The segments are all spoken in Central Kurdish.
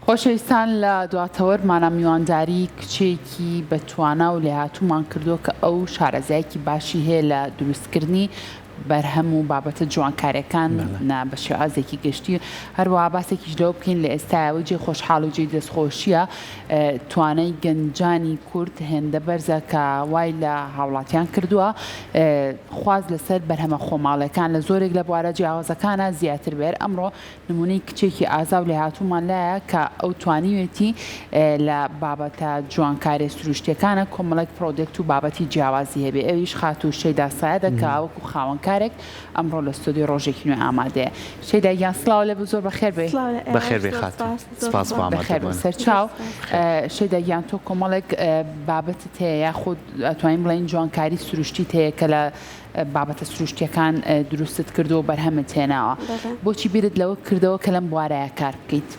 خۆشەویستان لە دواتەوەرمانا میوانداری کچێکی بە توانا و لێهاتوومان کردووە کە ئەو شارەزایەکی باشی هەیە لە دروستکردنی بەرهەم و بابەتە جوانکاریەکان نا بە شێوازێکی گشتی هەروەها باسێکیش لەوە بکەین لە ئێستایەوە جێی خۆشحاڵی و جێی دەستخۆشیە توانای گەنجانی کورد هێندە بەرزە کە وای لە هاوڵاتیان کردووە خواست لەسەر بەرهەمە خۆماڵیەکان لە زۆرێک لە بوارە جیاوازەکانە زیاتر بێت ئەمڕۆ نمونەی کچێکی ئازا و لێهاتوومان لایە کە ئەو توانیوێتی لە بابەتە جوانکاریە سروشتیەکانە کۆمەڵێک product و بابەتی جیاوازی هەبێ ئەویش خاتوو شەیدا سایەدە کە وەکو خاوەنکارێک ئەمڕۆ لە ستۆدیۆی ڕۆژێکی نوێ ئامادەیە. شەیدا گیان سڵاو لێ بێ زۆر بەخێر بێی. سڵاو لە ئێوەش بەخێر بێی زۆر خاتوو سپاس زۆر سپاس بۆ سپاس. بەخێر بێی ئامادەبوون. سەرچاو. زۆر سپاس. شەیدا گیان تۆ کۆمەڵێک بابەتت هەیە یاخود ئەتوانین بڵێین جوانکاری سروشتیت هەیە کە لە بابەتە سروشتیەکان دروستت کردووە و بەرهەمت هێناوە، بۆچی بیرت لەوە کردەوە کە لەم بوارەیا کار بکەیت؟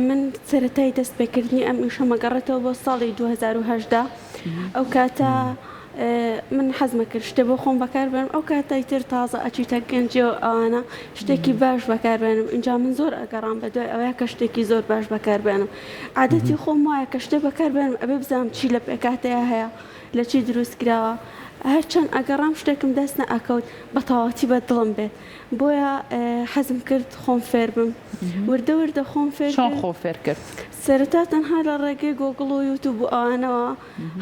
من سەرەتای دەست پێکردنی ئەم ئیشەم ئەگەڕێتەوە بۆ ساڵی 2018 ئەو کاتە من حەزمە کرد شتێ بۆ خۆم بەکار بێنم ئەو کاتە ئیتر تازە ئەچیتە گەنجی و ئەوانە شتێکی باش بەکار بێنم ئینجا من زۆر ئەگەڕام بە دوای ئەوەیە کە شتێکی زۆر باش بەکار بێنم عادەتی خۆم وایە کە شتێ بەکار بێنم ئەبێ بزانم چی لە پێکهاتەیا هەیە لە چی دروست کراوە هەرچەند ئەگەڕام شتێکم دەست نەئەکەوت بە تەواوەتی بە دڵم بێت بۆیە حەزم کرد خۆم فێر بم وردە وردە خۆم فێر چۆن کرد خۆ فێر کرد؟ سەرەتا تەنها لە ڕێگەی گۆگڵ و یوتوب و ئەوانەوە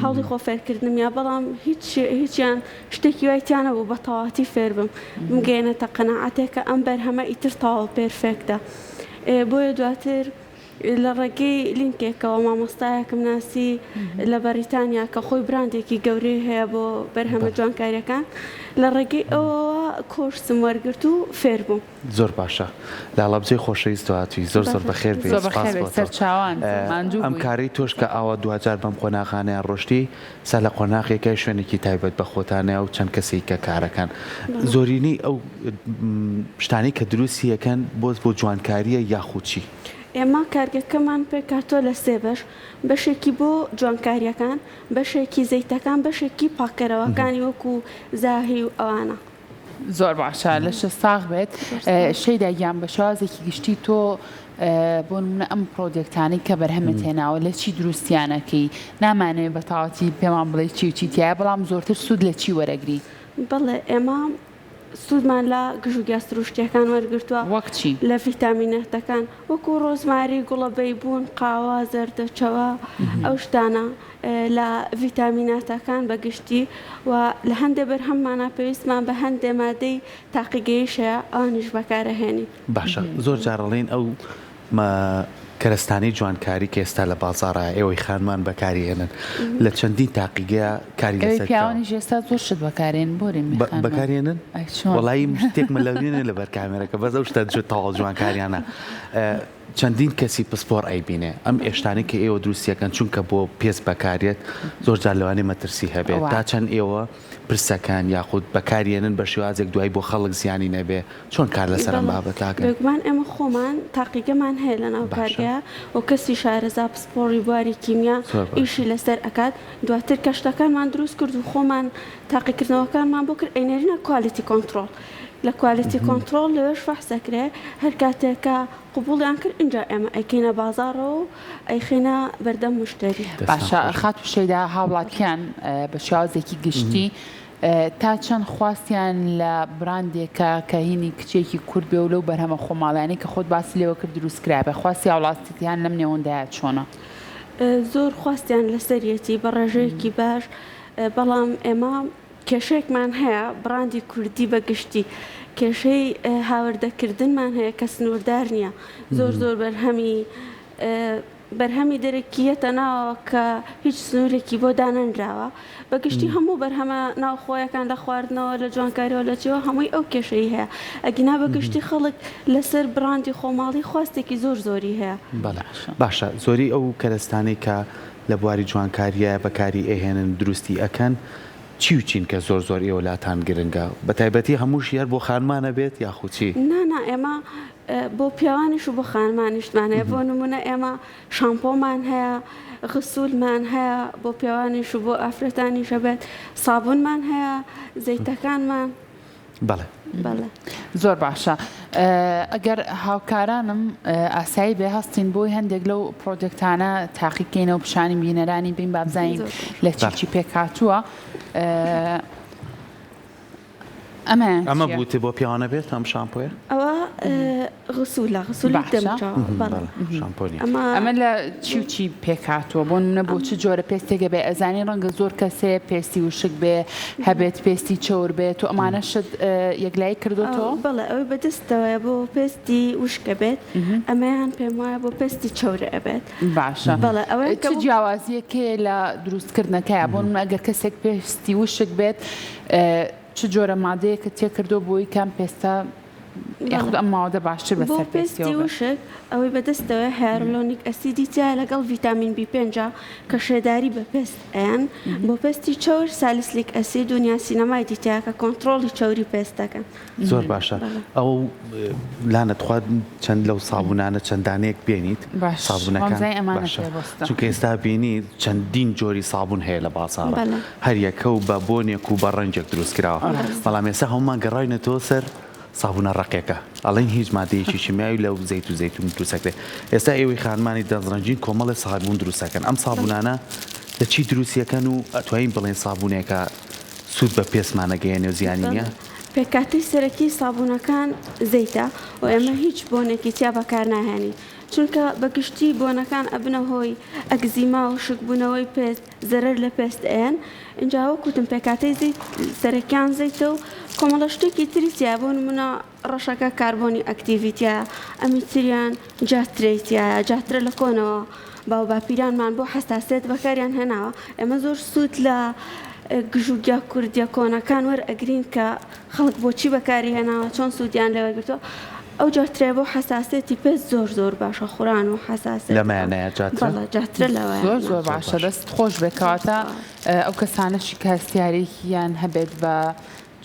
هەوڵی خۆ فێرکردنم یا بەڵام هیچ هیچیان شتێکی وای تیا نەبوو بە تەواوەتی فێر بم بمگەیەنێتە قەناعەتێک کە ئەم بەرهەمە ئیتر تەواو perfect ە بۆیە دواتر لە ڕێگەی لینکێکەوە مامۆستایەکم ناسی لە بەریتانیا کە خۆی براندێکی گەورەی هەیە بۆ بەرهەمە جوانکاریەکان لە ڕێگەی ئەوەوە کۆرسم وەرگرت و فێر بووم. زۆر باشە لە هەڵەبجەی خۆشەویست هاتووی زۆر زۆر بەخێر بێی زۆر سپاس بەخێر بۆ بێی تۆ سەرچاوان ماندوو ئەم بووی. کارەی تۆش کە ئاوا دواجار بەم قۆناغانەیا ڕۆشتی سا لە قۆناغێکای شوێنێکی تایبەت بە خۆتانە و چەند کەسێک کە کارەکەن زۆرینەی ئەو شتانەی کە دروستی ئەکەن بۆ بۆ جوانکاریە یاخود چی؟ ئێمە کارگەکەمان پێکهاتووە لە سێ بەش، بەشێکی بۆ جوانکارییەکان، بەشێکی زەیتەکان، بەشێکی پاککەرەوەکانی وەکو زاهی و ئەوانە. زۆر باشە لەشت ساغ بێت شەیدا گیان بە شێوازێکی گشتی تۆ بۆ نمونە ئەم product انەی کە بەرهەمت هێناوە لە چی دروستیانەکەی نامانەوێ بە تەواوەتی پێمان بڵێ چی و چی تایە بەڵام زۆرتر سوود لە چی وەرەگری؟ بەڵێ ئێمە سوودمان لە گژوگیا سروشتیەکان وەرگرتووە وەک چی؟ لە ڤیتامیناتەکان وەکو ڕۆزماری، گوڵە بەیبوون، قاوە، زەردەچەوە ئەو شتانە لە ڤیتامیناتەکان بە گشتی و لە هەندێ بەرهەممانا پێویستمان بە هەندێ مادەی تاقیگەییش هەیە ئەوانیش بەکارئەهێنین. باشە زۆر جار ئەڵێن ئەو کەرەستانەی جوانکاری کە ئێستا لە بازاڕایە ئێوەی خانمان بەکاری هێنن لە چەندین تاقیگەیا کاری ئێوەی لەسەر کراوە. پیاوانیش ئێستا زۆر شت بەکارێنن بۆرێ می خانمان. بەکاری هێنن؟ ئەی چۆن؟ وەڵایی من شتێکمە لە وێنێ لەبەر کامێرەکە بەس ئەو شتە تەواو جوانکاریانە چەندین کەسی پسپۆڕ ئەیبینێ ئەم ئێشتانەی کە ئێوە دروستی ئەکەن چونکە بۆ پێست بەکاریەت زۆر جار لەوانەیە مەترسی هەبێت تا چەند ئێوە پرسەکان یاخود بەکاریێنن بە شێوازێک دوای بۆ خەڵک زیانی نەبێ چۆن کار لەسەر ئەم بابەتە ئەکەن؟ بێگومان ئێمە خۆمان تاقیگەمان هەیە لەناو کارگەیا و کەسی شارەزا پسپۆڕی بواری کیمیا ئیشی لەسەر ئەکات دواتر کە شتەکانمان دروست کرد و خۆمان تاقیکردنەوەکانمان بۆ کرد ئەینێرینە quality control لە quality control لەوێش فەحس ئەکرێ هەر کاتێک کە قبوڵیان کرد ئینجا ئێمە ئەیکەینە بازاڕەوە و ئەیخەینە بەردەم موشتەری. باشە خاتوو شەیدا هاوڵاتیان بە شێوازێکی گشتی تا چەند خواستیان لە براندێکە کە هینی کچێکی کورد بێ و لەو بەرهەمە خۆماڵیانەی کە خۆت باسی لێوە کرد دروست کرابێ خواستی هاوڵاتیان لەم نێوەندایە چۆنە؟ زۆر خواستیان لەسەریەتی بە ڕێژەیەکی باش بەڵام ئێمە کێشەیەکمان هەیە بڕاندی کوردی بە گشتی کێشەی هاوردەکردنمان هەیە کە سنووردار نییە زۆر زۆر بەرهەمی بەرهەمی دەرەکی یەتە ناوەوە کە هیچ سنوورێکی بۆ دانەنراوە بە گشتی هەموو بەرهەمە ناوخۆیەکان لە خواردنەوە لە جوانکاریەوە لە چیەوە هەمووی ئەو کێشەی هەیە ئەگینا بە گشتی خەڵک لەسەر بڕاندی خۆماڵی خواستێکی زۆر زۆری هەیە. بەڵێ باشە زۆری ئەو کەرەستانەی کە لە بواری جوانکاریە بەکاری ئەهێنن دروستی ئەکەن چی و چین کە زۆر زۆر ئێوە لاتان گرنگە بەتایبەتی هەمووشی هەر بۆ خانمان ئەبێت یاخود چی؟ نا نا ئێمە بۆ پیاوانیش و بۆ خانمانیشمان هەیە بۆ نمونە ئێمە شامپۆمان هەیە غسولمان هەیە بۆ پیاوانیش و بۆ ئافرەتانیش هەبێت سابونمان هەیە زەیتەکانمان بەڵێ بەڵێ. زۆر باشە. ئەگەر هاوکارانم ئاسایی بێ هەستین بۆی هەندێک لەو product انە تاقیکەینەوە پیشانی بینەرانی بین بابزانین لە چی چی پێکهاتووە. ئەمەیان ئەمە بوتێ بۆ پیاوانە بێت ئەم شامپۆیە؟ ئەوە غسولە غسولی دەموچاو بەڵێ شامپۆ نیە. ئەمە لە چی و چی پێکهاتووە بۆ نمونە بۆ چ جۆرە پێستێکە بێ ئەزانی ڕەنگە زۆر کەس هەیە پێستی وشک بێ هەبێت پێستی چەور بێ تۆ ئەمانەشت یەکلایی کردۆتەوە؟ بەڵێ ئەوەی بەدەستەوەیە بۆ پێستی وشکە بێت ئەمەیان پێم وایە بۆ پێستی چەورە ئەبێت. باشە بەڵێ ئەوەیان چ کە بۆ جیاوازیەک هەیە لە دروستکردنەکەیا بۆ نمونە ئەگەر کەسێک پێستی وشک بێت چ جۆرە مادەیەکت تێکردووە بۆی کام پێستە یاخود ئەم ماوەدە باشتر بۆ بەسەر پێستی پێستیەوە بێت؟ وشک ئەوەی بەدەستەوەیە hyaluronic acid ی تیایە لەگەڵ ڤیتامین بی پێنجە کە شێداری بە پێست ئەیەن، بۆ پێستی چەور salicylic acid و niacinamide ی تیایە کە کۆنتڕۆڵی چەوری پێست دەکەن. زۆر باشە ئەو لانە تخوا چەند لەو سابونانە چەند دانەیەک بێنیت باش سابونەکان وامزانی ئەمانە باشە پێ بەستە. چونکە ئێستا بینی چەندین جۆری سابون هەیە لە بازاڕە بەلێ. هەر یەکە و بە بۆنێک و بە ڕەنگێک دروست کراوە ڕاستە. بەڵام ئێستا هەموومان گەڕاوینەتەوە سەر سابونە ڕەقێکە ئەڵێن هیچ مادەیەکی شیمیاوی لەو زەیت و زەیتون دروست ئەکرێ ئێستا ئێوەی خانمانی دەستڕەنگین کۆمەڵێ سابون دروست ئەکەن ئەم سابونانە لە چی دروستیەکەن و ئەتوانین بڵێین سابونێکە سوود بە پێستمان ئەگەیەنێ و زیانی نیە؟ پێکهاتەی سەرەکی سابوونەکان زەیتە و ئێمە هیچ بۆنێکی تیا بەکارناهێنین چونکە بە گشتی بۆنەکان ئەبنە هۆی ئەکزیما و وشکبوونەوەی پێست زەرەر لە پێست ئەیەن ئینجا وەک وتم پێکهاتەی زەیت سەرەکیان زەیتە و کۆمەڵە شتێکی تری تیایە بۆ نموونە ڕەشەکە کاربۆنی ئەکتیڤی تیایە ئەمی تریان جاترەی تیایە جاترە لە کۆنەوە باوباپیرانمان بۆ حەساسیەت بەکاریان هێناوە ئێمە زۆر سوود لە گژوگیا کوردیە کۆنەکان وەرئەگرین کە خەڵک بۆچی بەکاری هێناوە چۆن سوودیان لێ وەرگرتووە ئەو جاترەیە بۆ حەساسیەتی پێست زۆر زۆر باشە خوران و حەساسیەت لەمەیانەیە جاترە؟ بەڵێ جاترە زۆر لەوەیانە زۆر باشە دەست خۆش بێت کەواتە ئەو کەسانەشی کە هەستیارێکیان هەبێت بە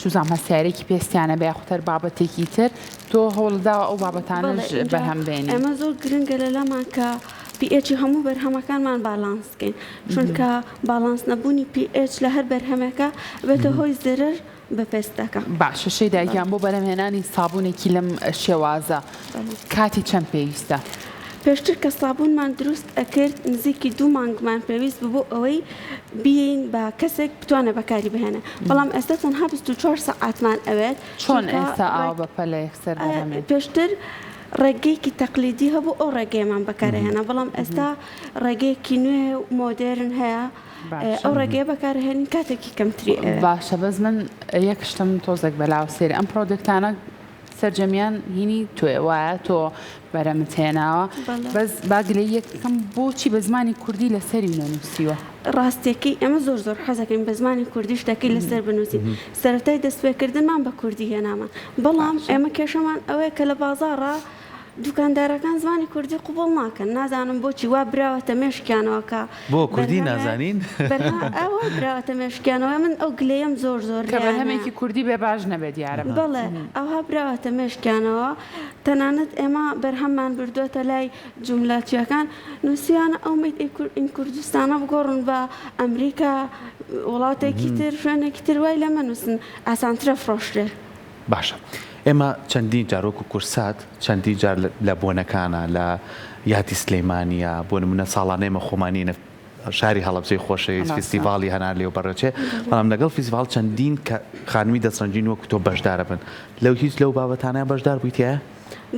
چوزانم هەستیارێکی پێستیان هەبێ یاخود هەر بابەتێکی تر تۆ هەوڵداوە ئەو بەڵێ بابەتانەش ئینجا بەرهەم بێنی. ئێمە زۆر گرنگە لەلامان کە pH ی هەموو بەرهەمەکانمان باڵانس بکەین چونکە باڵانس نەبوونی pH لە هەر بەرهەمێکا ئەبێتە هۆی زەرەر بە پێستەکە. باشە شەیدا بەڵێ. گیان بۆ بەرهەمهێنانی سابونێکی لەم شێوازە بەڵێ. کاتی چەند پێویستە؟ پێشتر کە سابونمان دروست ئەکرد نزیکی دوو مانگمان پێویست بوو بۆ ئەوەی بیەین بە کەسێک بتوانێت بەکاری بهێنێت بەڵام ئێستا تەنها 24 سەعاتمان ئەوێت چۆن چونکە ئێستا ئاوا ڕێک بە پەلە یەکسەر بەرهەمێن؟ پێشتر ڕێگەیەکی تەقلیدی هەبوو ئەو ڕێگەیەمان بەکارهێنا بەڵام ئێستا ڕێگەیەکی نوێ و مۆدێرن هەیە باشە. ئەو ڕێگەیە بەکارهێنین کاتێکی کەمتری ئەوێت. باشە بەس من یەک شتم تۆزێک بەلاوە سەیرە ئەم product انە سەرجەمیان هینی تۆیە وایە تۆ بەرەمت هێناوە بەس با گلەییەک بکەم بۆچی بە زمانی کوردی لەسەری نەنووسیوە؟ ڕاستیەکەی ئێمە زۆر زۆر حەزەکەین بە زمانی کوردی شتەکەی لەسەر بنووسین سەرەتای دەستپێکردنمان بە کوردی هێنامان بەڵام ئێمە کێشەمان ئەوەیە کە لە بازاڕا دوکاندارەکان زمانی کوردی قبوڵ ناکەن نازانم بۆچی وا براوەتە مێشکیانەوە کە بۆ کوردی نازانین؟ وا براوەتە مێشکیانەوە من ئەو گلەیەم زۆر زۆر کە بەرهەمێکی کوردی بێ باش نەبێ دیارە. بەڵێ ئەوها براوەتە مێشکیانەوە تەنانەت ئێمە بەرهەممان بردووەتە لای جوملەچیەکان نووسیانە ئەو made in کوردستانە بگۆڕن بە ئەمریکا وڵاتێکی تر شوێنێکی تر وای لەمە نووسن ئاسانترە فرۆشرێ. باشە ئێمە چەندین جار وەکو کورسات چەندین جار لە بۆنەکانا لە یادی سلەیمانیە بۆ نمونە ساڵانە ئێمە خۆمان یەنە شاری هەڵەبجەی خۆشەویست فیستیڤاڵی هەنار لێو بەڕێوچێ بەڵام لەگەڵ فیستیڤاڵ چەندین کە خانمی دەستڕەنگین وەکو تۆ بەشدارە بن لەو هیچ لەو بابەتانە بەشدار بوویتە؟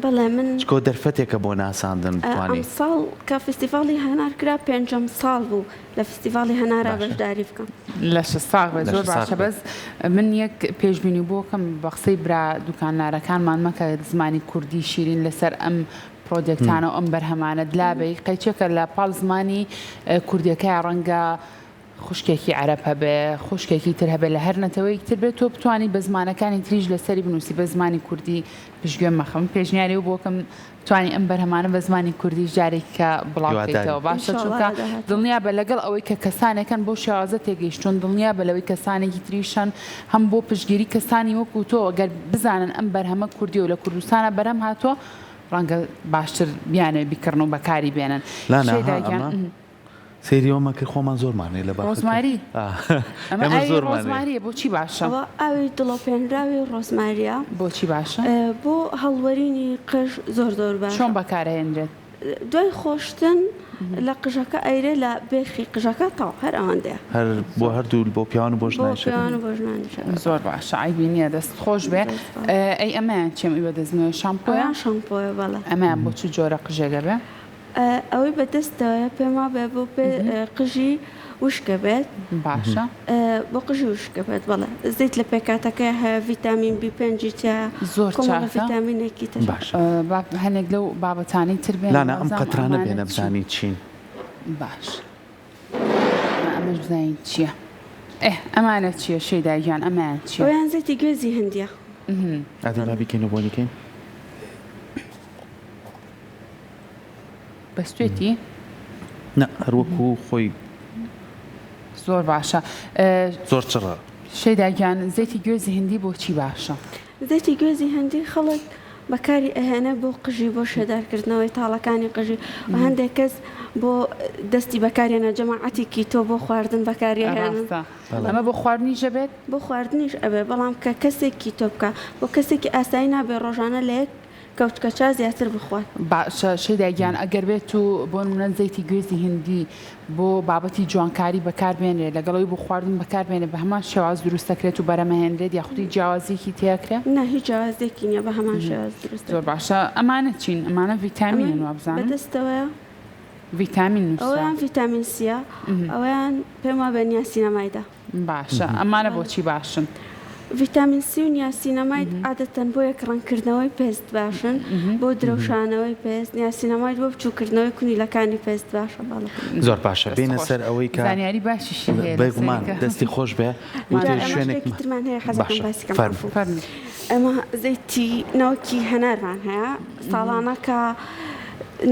بەڵێ من چکۆ دەرفەتێکە بۆ ناساندن بتوانی. ئەمساڵ کە فیستیڤاڵی هەنار کرا پێنجەم ساڵ بوو لە فیستیڤاڵی هەنارا بەشداری بکەم. لەشت ساغ بێت زۆر باشە بەس من یەک پێشبینی بۆکەم بە قسەی برا دوکاندارەکانمان مەکە زمانی کوردی شیرین لەسەر ئەم product انە و ئەم بەرهەمانەت لابەی قەیچێکە لە پاڵ زمانی کوردیەکەیا ڕەنگە خوشکێکی عەرەب هەبێ خوشکێکی تر هەبێ لە هەر نەتەوەیەکی تر بێت تۆ بتانی بە زمانەکانی تریش لەسەری بنووسی بە زمانی کوردی پشتگوێ مەخە من پێشنیاری و بۆکەم توانی ئەم بەرهەمانە بە زمانی کوردیش جارێک کە بڵاو بکەیتەوە باشە چونکە دڵنیا بە لەگەڵ ئەوەی کە کەسانێکن بۆ شێوازە تێگەیشتون دڵنیا بە لەوەی کەسانێکی تریشن هەم بۆ پشتگیری کەسانی وەکو تۆ گەر بزانن ئەم بەرهەمە کوردی و لە کوردستانە بەرهەم هاتووە ڕەنگە باشتر بیانەوێ بیکڕن و بەکاری بێنن لانا ها ئەمە. سەیری ئەوەمان کرد خۆمان زۆرمان هەیە لە باخەکە. ڕۆزماری ئەمە ئێمە ئاوی زۆرمان هەیە. ڕۆزماریە بۆچی باشە؟ ئەوە ئاوی دڵۆپێنراوی ڕۆزماریە. بۆچی باشە؟ بۆ هەڵوەرینی قژ زۆر زۆر باشە. چۆن بەکارئەهێنرێت؟ دوای خۆشتن لە قژەکە ئەیرێ لە بێخی قژەکە تەواو هەر ئەوەندەیە. هەر بۆ هەردوو بۆ پیاوان و بۆ بۆ ژنانیش ئەبێ؟ پیاوان و بۆ ژنانیش ئەبێ. زۆر باشە عەیبی نییە دەست خۆش بێ. زۆر سوپاس. ئەی ئەمەیان چیە ئەم ئیوە دەستنوێ شامپۆیە؟ ئەوەیان شامپۆیە بەڵێ. ئەمەیان بۆ چ جۆرە قژێک ئەبێ؟ ئەوەی بە دەستەوەیە پێم وابێ بۆ پێ قژی وشکە بێت. باشە. بۆ قژی وشکە بێت بەڵێ. زەیت لە پێکهاتەکەی هەیە ڤیتامین بی پێنجی تیایە. زۆر کۆمەڵە چاکە. ڤیتامینێکی تر. باشە. با هەنێک لەو بابەتانەی تر بێنە لانا ئەم وابزانم قەترانە ئەمانە بێنە چین. بزانین چین. باش. با ئەمەش بزانین چییە. ئێ ئەمانە چییە شەیدا گیان ئەمەیان چییە؟ ئەوەیان زەیتی گوێزی هندیە. ئەدی با بیکەین و بۆنی کەین. بەستێتی؟ نا هەر وەکو خۆی. زۆر باشە. زۆر چڕە. شەیدا گیان زەیتی گوێزی هندی بۆچی باشە؟ زەیتی گوێزی هندی خەڵک بەکاری ئەهێنێ بۆ قژی بۆ شێدارکردنەوەی تاڵەکانی قژی و هەندێک کەس بۆ دەستی بەکارێنە جەماعەتی کیتۆ بۆ خواردن بەکاری ئەهێنن. ڕاستە ئەمە بۆ خواردنیش ئەبێت؟ بۆ خواردنیش ئەبێ بەڵام کە کەسێک کیتۆ بکا بۆ کەسێکی ئاسایی نابێ ڕۆژانە لە یەک کەوچکە چا زیاتر بخوات. باشە شەیدا گیان ئەگەر بێت و بۆ نمونە زەیتی گوێزی هندی بۆ بابەتی جوانکاری بەکار بێنرێت لەگەڵ ئەوی بۆ خواردن بەکار بێنرێت بە هەمان شێواز دروست دەکرێت و بەرەمەهێنرێت یاخود هیچ جیاوازیەکی تێکرێ؟ نا هیچ جیاوازیەکی نیە بە هەمان شێواز دروست زۆر دەکرێت. باشە ئەمانە چین؟ ئەمانە ئەمە ڤیتامینن وابزانم. بەدەستەوەیە. ڤیتامین نووسراوە. ئەوەیان ڤیتامین سیە ئەوەیان پێم وابێ نیاسینەمایدە. باشە ئەمانە بۆچی باشن؟ ڤیتامین سی و نیاسینەماید عادەتەن بۆ یەک ڕەنگکردنەوەی پێست باشن، بۆ درەوشانەوەی پێست، نیاسینەماید بۆ بچووکردنەوەی کونیلەکانی پێست باشە بەڵێ. زۆر باشە دەست بێینە خۆش. سەر ئەوەی کە زانیاری باشیشی هەیە لەسەری بێگومان کە دەستی خۆش بێ جا وتی ئێمە شوێنێک شتێکی ترمان هەیە حەزەکەم باشە باسی کەم فەرموو. عەفوو. فەرموو. ئێمە زەیتی ناوکی هەنارمان هەیە ساڵانە کە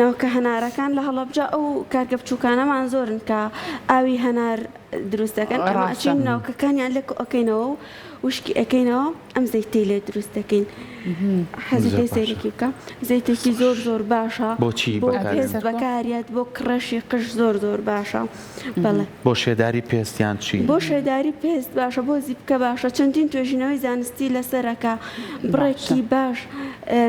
ناوکە هەنارەکان لە هەڵەبجە ئەو کارگە بچووکانەمان زۆرن کە ئاوی هەنار دروست دەکەن ئەمە ڕاستە. ئەچین ناوکەکانیان لێ کۆ ئەکەینەوە و وشکی ئەکەینەوە ئەم زەیتەی لێ دروست دەکەین زۆر حەزەکەی باشە. سەیرێکی بکە زەیتێکی زۆر زۆر باشە بۆچی بۆ بەکارێن؟ پێست بەکاریەت بۆ کڕێشی قژ زۆر زۆر باشە بەڵێ. بۆ شێداری پێست یان چی؟ بۆ شێداری پێست باشە بۆ زیپکە باشە چەندین توێژینەوەی زانستی لەسەرە کە باشە. بڕێکی باش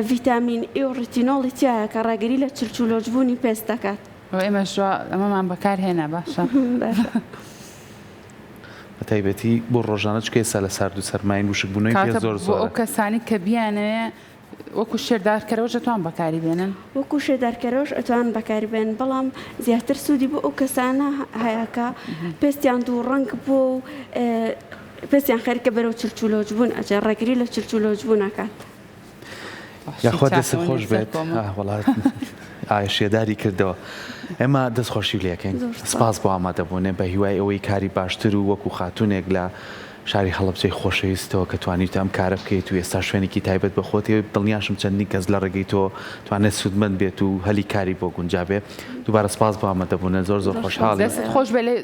ڤیتامین ئی و ڕیتینۆڵی تیایە کە ڕێگری لە چرچ و لۆچبوونی پێست دەکات. ئەوە ئێمەش وا ئەمەمان بەکار هێنا باشە. باشە. بە تایبەتی بۆ ڕۆژانە چونکە ئێستا لە سارد و سەرماین وشکبوونەوەی کاتە پێست زۆر بۆ ئەو زۆرە. کەسانەی کە بیانەوێ وەکو شێردارکەرەوەش ئەتوان بەکاری بێنن؟ وەکو شێدارکەرەوەش ئەتوان بەکاری بێنن بەڵام زیاتر سوودی بۆ ئەو کەسانە هەیە کە پێستیان دوو ڕەنگ بووە و پێستیان خەریکە بەرەو چرچ و لۆچ بوون ئەچێ ڕێگری لە چرچ و لۆچ بوون ئەکات. یاخوا دەستت خۆش بێت وەڵا ئایا شێداری کردەوە ئێمە دەست خۆشی لەکەین سپاس بۆ ئامادەبوونێ بە هیوای ئەوەی کاری باشتر و وەکو خاتونێک لە شاری هەڵبجەی خۆشەویستەوە کە توانیتە ئەم کارە بکەیت و ئێستا شوێنێکی تایبەت بە خۆتی دڵنیاشم چەندین کەس لە ڕێگەی تۆ توانێت سوودمەند بێت و هەلی کاری بۆ گونجابێ دووبارە سپاس بۆ ئامادەبوونە زۆر زۆر خۆشحاڵی دەست خۆش بێ لێ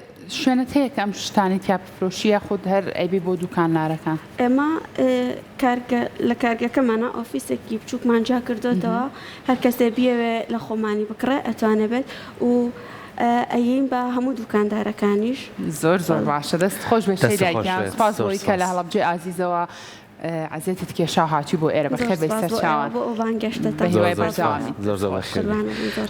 شوێنت هەیە کە ئەم شتانەی تیا بفرۆشی یاخود هەر ئەیبەی بۆ دوکاندارەکان؟ ئێمە کارگە لە کارگەکەمانا ئۆفیسێکی بچووکمان جیا کردۆتەوە هەر کەسێ بیەوێ لە خۆمانی بکڕێ ئەتوانێ بێت و ئەیەین بە هەموو دوکاندارەکانیش. زۆر زۆر باشە دەست خۆش بێت دەستت شەیدا خۆش گیان بێت سوپاس زۆر بۆی کە لە سوپاس. هەڵەبجەی ئازیزەوە عەزێتت کێشا و هاتووی بۆ ئێرە زۆر بەخێر بێی سوپاس بۆ ئێوە سەرچاوان بۆ ئەو بە بانگێشتەتان. زۆر هیوای زۆر سوپاس بەردەوامیت. زۆر زۆر بەخێر بێی. قوربانت بم زۆر.